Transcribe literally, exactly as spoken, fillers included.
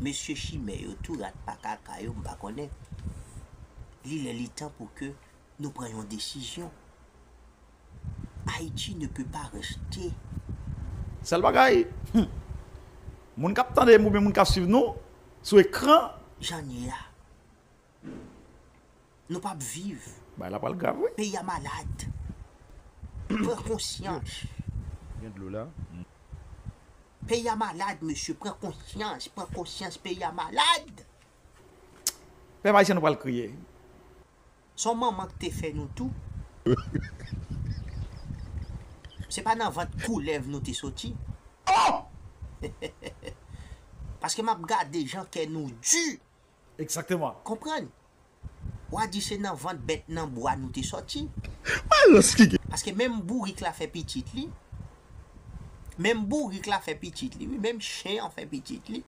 Mesye chimè yo tou, rat pa kaka yo, m pa konnen. Li lè li tan pou ke nou pran yon desizyon. Ayiti ne peut pas rester. Sèl bagay, hmm, moun k ap tande m oubyen moun k ap swiv nou sou ekran, Jan n ye a. Nou p ap viv. Bagay la pral grav, wi. Peyi a malad. Pran konsyans. Gen dlo la. Peyi a malad, mesye. Pran konsyans. Pran konsyans, peyi a malad. Pèp ayisyen, nou pral kriye. Se yon manman ki te fè nou tou. Se pa nan vant koulèv nou te soti. Paske m ap gade jan kè nou di. Egzakteman. Konprann? W a di se nan vant bèt nan bwa nou te sòti. Paske menm bourik la fè pitit li. Menm bourik la fè pitit li, wi. Menm chen an fè pitit li.